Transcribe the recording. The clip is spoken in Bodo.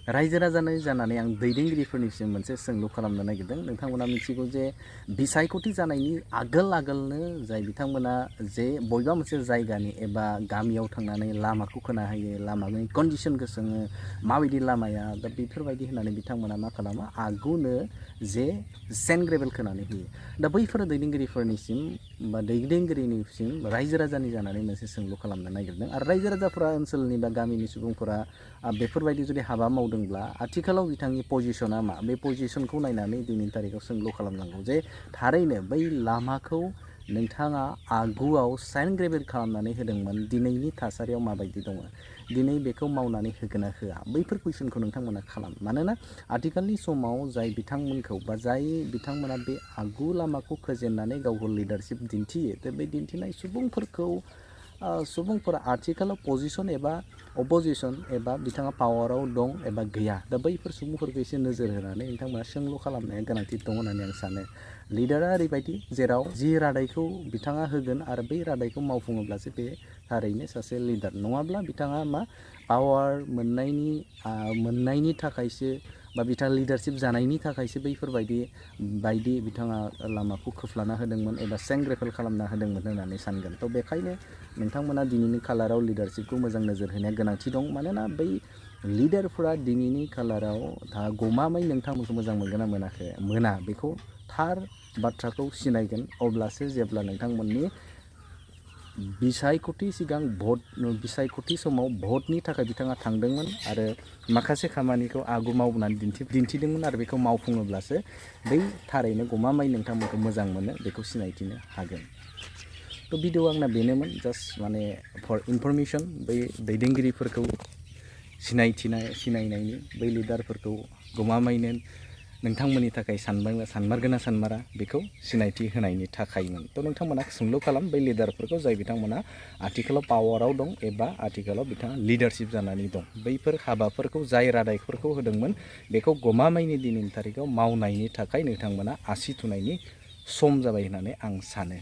रायजो राजानि जानानै आं दैदेनगिरिफोरनिसिम मोनसे सोंलु खालामनो नागिरदों। नोंथांमोना मिथिगौ जे बिसायख'थि जानायनि आगोलनो जाय बिथांमोना जे बबेबा मोनसे जायगानि एबा गामियाव थांनानै लामाखौ खोना होयो, लामानि कन्डिसनखौ सोङो, माबायदि लामाया, दा बेफोरबायदि होननानै बिथांमोना मा खालामो, आगुनो जे सेन्ड ग्रेभेल खोनानै होयो। दा बैफोर दैदेनगिरिफोरनिसिम बा दैदेनगिरिनिसिम रायजो राजानि जानानै मोनसे सोंलु खालामनो नागिरदों। आरो रायजो राजाफोरा ओनसोलनि बा गामिनि सुबुंफोरा बेफोरबायदि जुदि हाबा मावदोंब्ला आथिखालाव बिथांनि पजिशना मा, बे पजिशनखौ नायनानै दिनैनि तारिखाव सोंलु खालामनांगौ जे थारैनो बै लामाखौ नोंथाङा आगुआव साइन ग्रेभेल खालामनानै होदोंमोन, दिनैनि थासारियाव माबायदि दङ, दिनै बेखौ मावनानै होगोन ना होआ, बैफोर कुइसनखौ नोंथांमोना खालाम। मानोना आथिखालनि समाव जाय बिथांमोनखौ बा जाय बिथांमोना बे आगु लामाखौ खोजेननानै गावखौ लिडारशिप दिन्थियो, दा बे दिन्थिनाय सुबुंफोरा आथिखालाव पजिशन एबा अपोजिशन एबा बिथाङा पावाराव दं एबा गैया, दा बैफोर सुबुंफोरखौ एसे नोजोर होनानै नोंथांमोना सोंलु खालामनाया गोनांथि दं होननानै आं सानो। लिडारा ओरैबायदि जेराव जि रादायखौ बिथाङा होगोन आरो बै रादायखौ मावफुङोब्लासो बे थारैनो सासे लिडार। नङाब्ला बिथाङा मा पावार मोननायनि थाखायसो बा बिथाङा लिडारशिप जानायनि थाखायसो बैफोरबायदि बिथाङा लामाखौ खोफ्लाना होदोंमोन एबा सेंग्रेफेल खालामना होदोंमोन होननानै सानगोन। थ' बेखायनो नोंथांमोना दिनैनि खालाराव लिडारशिपखौ मोजां नोजोर होनाया गोनांथि दं। मानोना बै लिडारफोरा दिनैनि खालाराव गमामै नोंथांमोनखौ मोजां मोनगोन ना मोना, बेखौ थार बाथ्राखौ सिनायगोन अब्लासो जेब्ला नोंथांमोननि बिसायख'थि समाव भटनि थाखाय बिथाङा थांदोंमोन आरो माखासे खामानिखौ आगु मावनानै दिन्थिदोंमोन आरो बेखौ मावफुङोब्लासो बै थारैनो गमामायै नोंथांमोनखौ मोजां मोनो बेखौ सिनायथिनो हागोन। थ' भिडिअ आंना बेनोमोन, जास्ट माने फर इनफरमेसन, बै दैदेनगिरिफोरखौ सिनायनायनि, बै लिडारफोरखौ गमामायैनो नोंथांमोननि थाखाय सानमारगोन ना सानमारा बेखौ सिनायथि होनायनि थाखायमोन। थ' नोंथांमोना सोंलु खालाम बै लिडारफोरखौ जाय बिथांमोना आथिखालाव पावाराव दं एबा आथिखालाव बिथाङा लिडारशिप जानानै दं, बैफोर हाबाफोरखौ जाय रादायफोरखौ होदोंमोन बेखौ गमामायैनो दिनैनि थारिखाव मावनायनि थाखाय नोंथांमोना आसि थुनायनि सम जाबाय होननानै आं सानो।